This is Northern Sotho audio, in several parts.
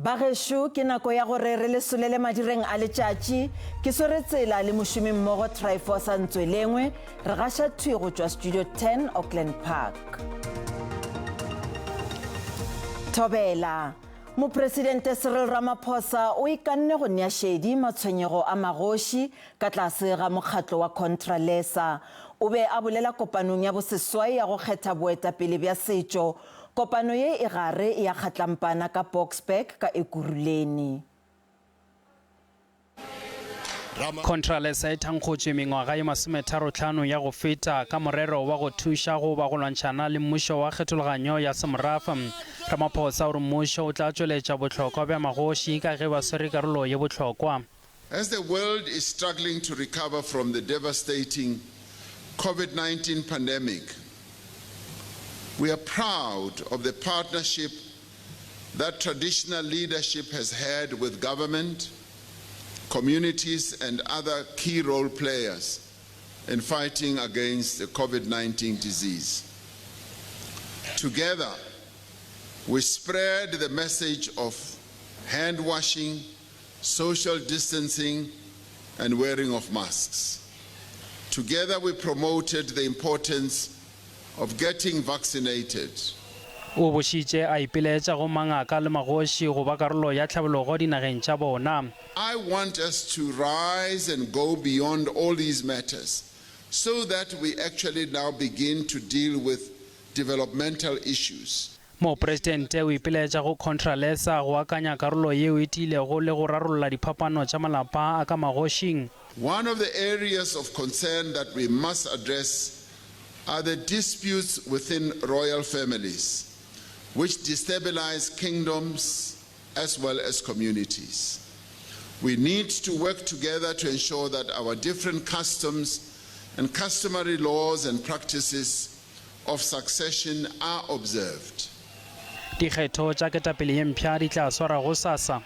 Bagešo, ke nako ya gore re le solele madireng a letšatši. Ke swere tsela le mošomimmogo Tryphosa Ntswelengwe, re gaša thwi go tšwa Studio 10, Auckland Park. Thobela. Mopresidente Cyril Ramaphosa o ikanne go nea šedi matshwenyego a magoši ka tlase ga mokgatlo wa Contralesa. O be a bolela kopanong ya boseswai ya go kgetha boetapele bja setšo Kopano ye e gare ya kgatlampana ka Boksburg ka Ekurhuleni. Contralesa e thankgotšwe mengwaga ye masometharohlano ya go feta ka morero wa go thuša goba go lwantšhana le mmušo wa kgethologanyo ya semorafe. Ramaphosa o re mmušo o tla tšweletša bohlokwa bja magoši ka ge ba swere karolo ye bohlokwa. As the world is struggling to recover from the devastating COVID-19 pandemic, we are proud of the partnership that traditional leadership has had with government, communities and other key role players in fighting against the COVID-19 disease. Together, we spread the message of hand washing, social distancing and wearing of masks. Together we promoted the importance of getting vaccinated. O bošitše a ipiletša go mangaka le magoši go ba karolo ya tlhabologo dinageng tša bona. I want us to rise and go beyond all these matters so that we actually now begin to deal with developmental issues. Mopresidente o ipiletša go Contralesa go akanya karolo yeo e tiilego le go rarolla diphapano tša malapa a ka magošing. One of the areas of concern that we must address are the disputes within royal families, which destabilize kingdoms as well as communities. We need to work together to ensure that our different customs and customary laws and practices of succession are observed. Dikgetho tša ketapele ye mpsha di tla swarwa gosasa.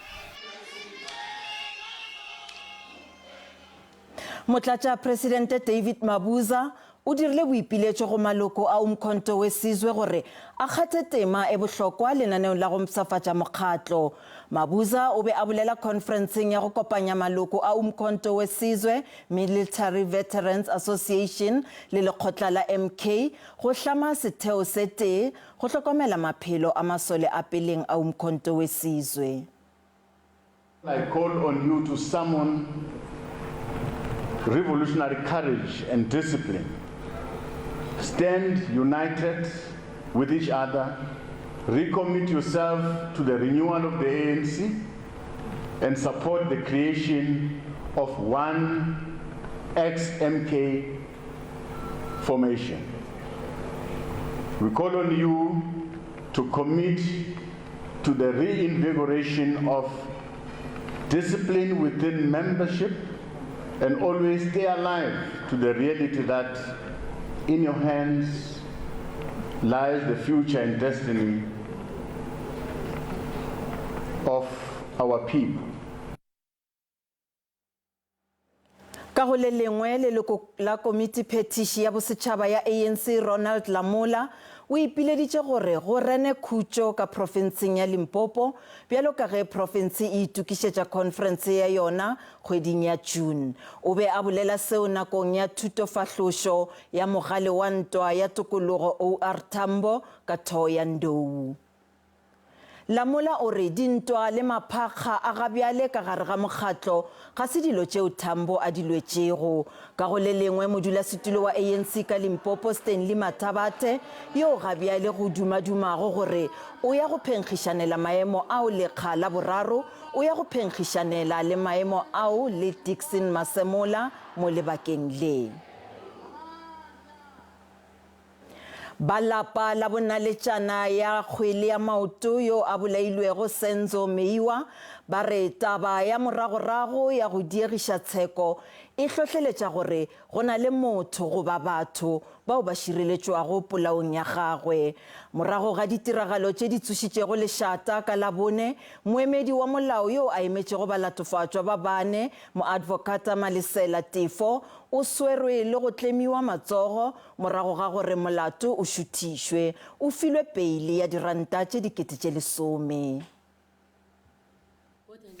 Motlatšapresidente David Mabuza o dirile boipiletšo go maloko a Umkhonto we Sizwe gore a kgathe tema e bohlokwa lenaneong la go mpshafatša mokgatlo. Mabuza o be a bolela khonferenseng ya go kopanya maloko a Umkhonto we Sizwe Military Veterans Association le lekgotla la MK go hlama setheo se tee go hlokomela maphelo a masole a peleng a Umkhonto we Sizwe. I call on you to summon revolutionary courage and discipline. Stand united with each other, recommit yourself to the renewal of the ANC, and support the creation of one ex-MK formation. We call on you to commit to the reinvigoration of discipline within membership and always stay alive to the reality that in your hands lies the future and destiny of our people. Ka go le lengwe, leloko la Komitiphethiši ya Bosetšhaba ya ANC Ronald Lamola o ipileditše gore go rene khutšo ka profenseng ya Limpopo bjalo ka ge profense e itokišetša khonferense ya yona kgweding ya June. O be a bolela seo nakong ya thutofahlošo ya mogale wa ntwa ya tokologo OR Tambo ka Thohoyandou. Lamola o re dintwa le maphakga a gabjale ka gare ga mokgatlo ga se dilo tšeo Tambo a di lwetšego. Ka go le lengwe, modulasetulo wa ANC ka Limpopo Stanley Mathabathe, yoo gabjale go dumadumago gore o ya go phenkgišanela maemo ao lekga la boraro, o ya go phenkgišanela le maemo ao le Dickson Masemola mo lebakeng le. Ba lapa la bonaletšana ya kgwele ya maoto yo a bolailwego Senzo Meyiwa ba re taba ya moragorago ya go diegiša tsheko e hlohleletša gore go na le motho goba batho bao ba šireletšwago polaong ya gagwe. Morago ga ditiragalo tše di tsošitšego lešata ka Labone, moemedi wa molao yo a emetšego balatofatšwa ba bane, Moadvokata Malesela Tefo, o swerwe le go tlemiwa matsogo Morago ga gore molato o šuthišwe, o filwe peile ya diranta tše 10,000.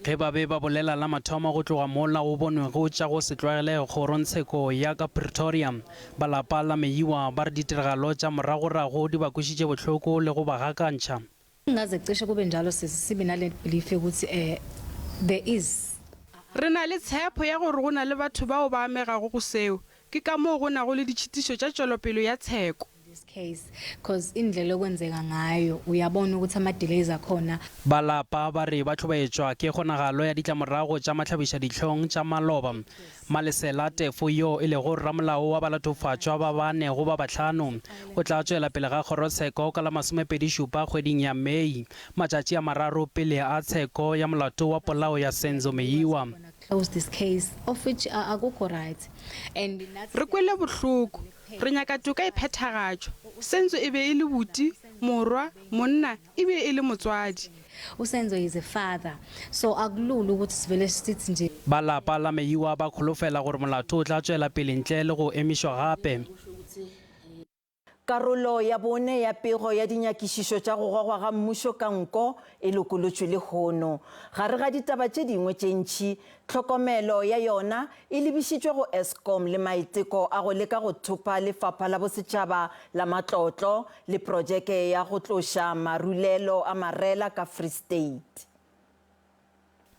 Ge ba be ba bolela la mathomo go tloga mola go bonwego tša go se tlwaelege kgorongtsheko ya ka Pretoria, ba lapa la Meyiwa ba re ditiragalo tša moragorago di ba kwešitše bohloko le go ba gakantšha. Kungaze cishe kube njalo sisi sibe nale belief yokuthi eh there is. Re na le tshepo ya gore go na le batho bao ba amegago go seo, ke ka moo go nago le ditšhitišo tša tšwelopelo ya tsheko. This case cause indlela okwenzeka ngayo uyabona ukuthi ama delays akhona. Ba lapa ba re ba hlobaetšwa ke kgonagalo ya ditlamorago tša mahlabišadihlong tša maloba. Malesela Tefo yo e lego ramolao wa balatofatšwa ba bane go ba bahlano o tla tšwela pele ga kgorotsheko ka la masomepedi-šupa kgweding ya Mei, matšatši a mararo pele a tsheko ya molato wa polao ya Senzo Meyiwa. Close this case of which akukho right and nathi Re kwele bohloko. Re nyaka toka e phethagatšwe. Senzo e be e le buti, morwa, monna e bile e le motswadi. USenzo is a father so akulula ukuthi sivele sithi nje. Ba lapa la Meyiwa ba kholofela gore molato o tla tšwela pele ntle le go emišwa gape. Karolo ya bone ya pego ya dinyakišišo tša go gogwa ga mmušo ka nko e lokolotšwe lehono. Gare ga ditaba tše dingwe tše ntši, tlhokomelo ya yona e lebišitšwe go Eskom le maiteko a go leka go thopa lefapha la bosetšhaba la matlotlo le projeke ya go tloša marulelo a marela ka Free State.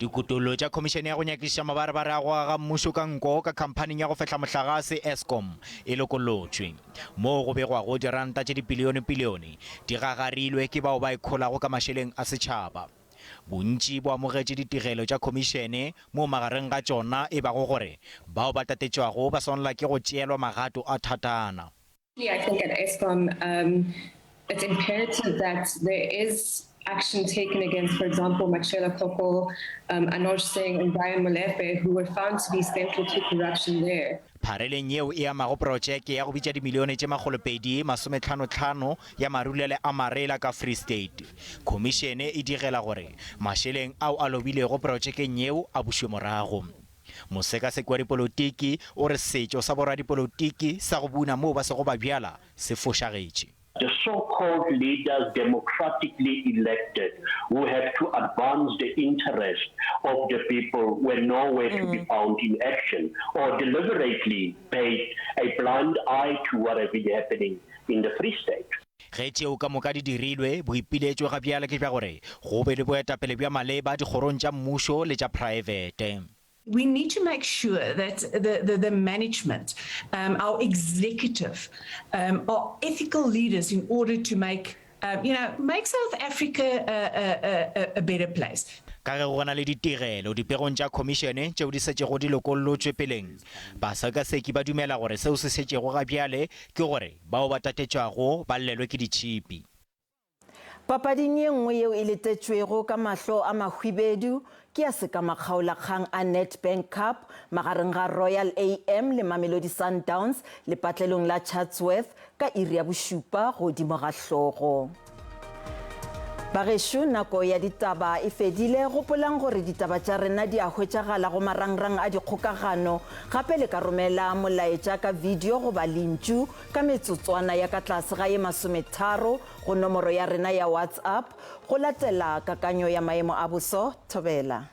Dikutollo tša Khomišene ya go Nyakišiša Mabarebare a go Aga Mmušo ka Nko ka Khamphaning ya go Fehla Mohlagase, Eskom, e lokollotšwe. Moo go begwago diranta tše dipilione-pilione di gagarilwe ke bao ba ikholago ka mašeleng a setšhaba. Bontši bo amogetše ditigelo tša khomišene moo magareng ga tšona e bago gore bao ba tatetšwago ba swanela ke go tšeelwa magato a thatana. I think at Eskom, um, it's imperative that there is action taken against, for example, Matshela Koko, um, Anoj Singh, and Brian Molefe, who were found to be central to corruption there. Phareleng yeo e amago protšeke ya go bitša dimilione tše makgolopedi masometlhanotlhano ya marulele a marela ka Free State, khomišene e digela gore mašeleng ao a lobilwego protšekeng yeo a bušwe morago. Mosekaseki wa dipolotiki o re setšo sa boradipolotiki sa go buna moo ba sego ba bjala se fošagetše. The so-called leaders democratically elected who have to advance the interest of the people were nowhere to be found in action or deliberately paid a blind eye to what have been happening in the Free State. Ge tšeo ka moka di dirilwe, boipiletšo ga bjale ke bja gore go be le boetapele bja maleba dikgorong tša mmušo le tša praebete. We need to make sure that the, the, the management, um, our executive, um, are ethical leaders in order to make, um, you know, make South Africa a, a, a, a better place. Ka ge go na le ditigelo dipegong tša khomišene tšeo di šetšego di lokollotšwe peleng, basekaseki ba dumela gore seo se šetšego ga bjale ke gore Bao ba tatetšwago ba llelwe ke ditšhipi. Papading ye nngwe yeo e letetšwego ka mahlo a mahwibedu ke ya sekamakgaolakgang a Nedbank Cup magareng ga Royal AM le Mamelodi Sundowns lepatlelong la Chatsworth ka iri ya bošupa godimo ga hlogo. Bagešo, nako ya ditaba e fedile. Gopolang gore ditaba tša rena di a hwetšagala go marangrang a dikgokagano. Gape le ka romela molaetša ka video goba lentšu ka metsotswana ya ka tlase ga ye masometharo go nomoro ya rena ya WhatsApp go latela kakanyo ya maemo a boso. Thobela.